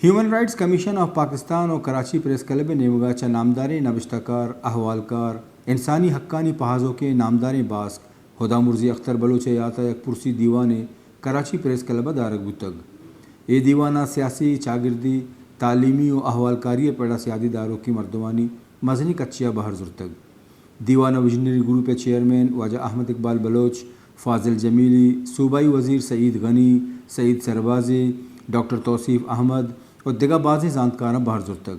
Human rights commission of Pakistan و Karachi press club ء نیمگا چہ نامداریں نبشتہ کار، احوالکار، انسانی حقانی پہازوکیں نامداریں باسک ہدا مرزی اختر بلوچ ء یات ء یک پرسی دیوانے کراچی پریس کلب ء دارگ بوتگ۔ اے دیوان ء سیاسی، چاگردی، تعلیمی و احوالکاری ء پڑ ء سیادی داروکیں مردمانی مزنیں کچے ء بہر زرتگ۔ دیوان ء وژنری گروپ ء چیئرمین واجہ احمد اقبال بلوچ، فاضل جمیلی، صوبائی وزیر سعید غنی، سعید سربازی، ڈاکٹر توصیف احمد و دگہ بازیں زانتکاراں بہر زرتگ۔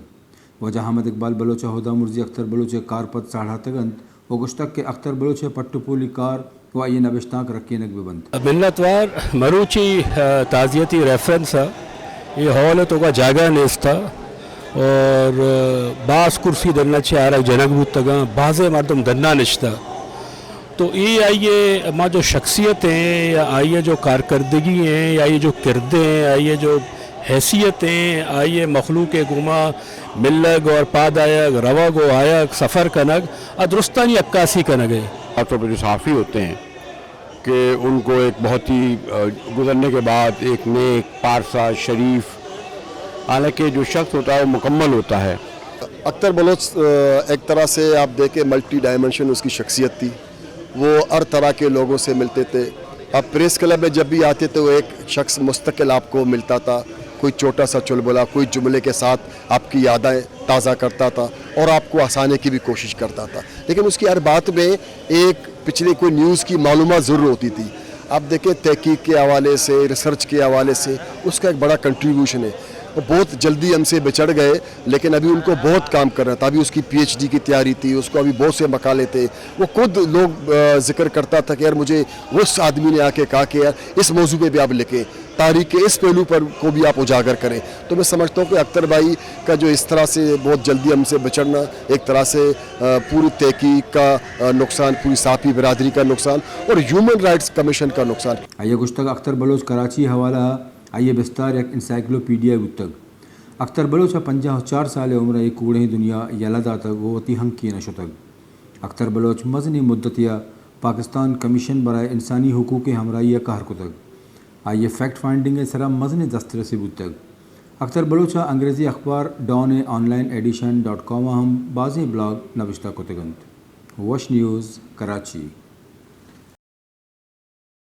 واجہ احمد اقبال بلوچ ء ہدا مرزی اختر بلوچ ء کارپد ساڑاتگ انت و گوشتگ کہ اختر بلوچ ء پٹ و پولی کار و آئی ء نبشتانک رکینگ بہ بنت۔ منتوار۔ مروچی، آ، تعزیتی ریفرنس ء اے ہال ء توکا جاگہ نیست ء اور، آ، باز کرسی ڈن ء چہ آرگ جنگ بوتگاں، بازیں مردم ڈن ء نشتہ۔ تو اے آئی ء ہما جو شخصیت ہیں یا آئی ء جو کارکردگی ہیں یا آئی ء جو کردے ہیں، آئی ء جو حیثیت ہیں، آئی ء مخلوق ء گوما ملگ اور پاد آیگ، روگ و آیگ، سفر کنگ، آ درستانی عکاسی کنگ ء۔ خاص طور پر جو صحافی ہوتے ہیں کہ ان کو ایک بہت ہی، آ، گزرنے کے بعد ایک نیک، پارسا، شریف، حالانکہ جو شخص ہوتا ہے وہ مکمل ہوتا ہے۔ اختر بلوچ، آ، ایک طرح سے آپ دیکھیں ملٹی ڈائمنشن اس کی شخصیت تھی، وہ ہر طرح کے لوگوں سے ملتے تھے۔ آپ پریس کلب میں جب بھی آتے تھے وہ ایک شخص مستقل آپ کو ملتا تھا، کوئی چھوٹا سا چلبلا، کوئی جملے کے ساتھ آپ کی یادیں تازہ کرتا تھا اور آپ کو ہنسانے کی بھی کوشش کرتا تھا، لیکن اس کی ہر بات میں ایک پچھلے کوئی نیوز کی معلومات ضرور ہوتی تھی۔ آپ دیکھیں تحقیق کے حوالے سے، ریسرچ کے حوالے سے اس کا ایک بڑا کنٹریبیوشن ہے۔ وہ بہت جلدی ہم سے بچھڑ گئے، لیکن ابھی ان کو بہت کام کرنا تھا۔ ابھی اس کی پی ایچ ڈی کی تیاری تھی، اس کو ابھی بہت سے مقالے تھے۔ وہ خود لوگ، آ، ذکر کرتا تھا کہ یار مجھے اس آدمی نے آ کے کہا کہ یار اس موضوع پہ بھی آپ لکھیں، تاریخ کے اس پہلو پر کو بھی آپ اجاگر کریں۔ تو میں سمجھتا ہوں کہ اختر بھائی کا جو اس طرح سے بہت جلدی ہم سے بچھڑنا ایک طرح سے، آ، پوری تحقیق کا، آ، نقصان، پوری صحافی برادری کا نقصان اور ہیومن رائٹس کمیشن کا نقصان۔ آئی ء گوشتگ اختر بلوچ کراچی ء حوالہ ء آئی ء بستار یک انسائیکلوپیڈیا بوتگ۔ اختر بلوچ ء پنجاہ و چار سال ء عمر ء اے کوڑیں دنیا یلہ داتگ و وتی ہنکین ء شتگ۔ اختر بلوچ مزنیں مدتے ء پاکستان کمیشن برائے انسانی حقوق ء ہمراہی ء کار کتگ۔ آئی ء فیکٹ فائنڈنگ ء سرا مزنیں دسترسے بوتگ۔ اختر بلوچ ء انگریزی اخبار ڈان ء online edition dot com ء ہم بازیں بلاگ نبشتہ کتگ انت۔ وش نیوز، کراچی۔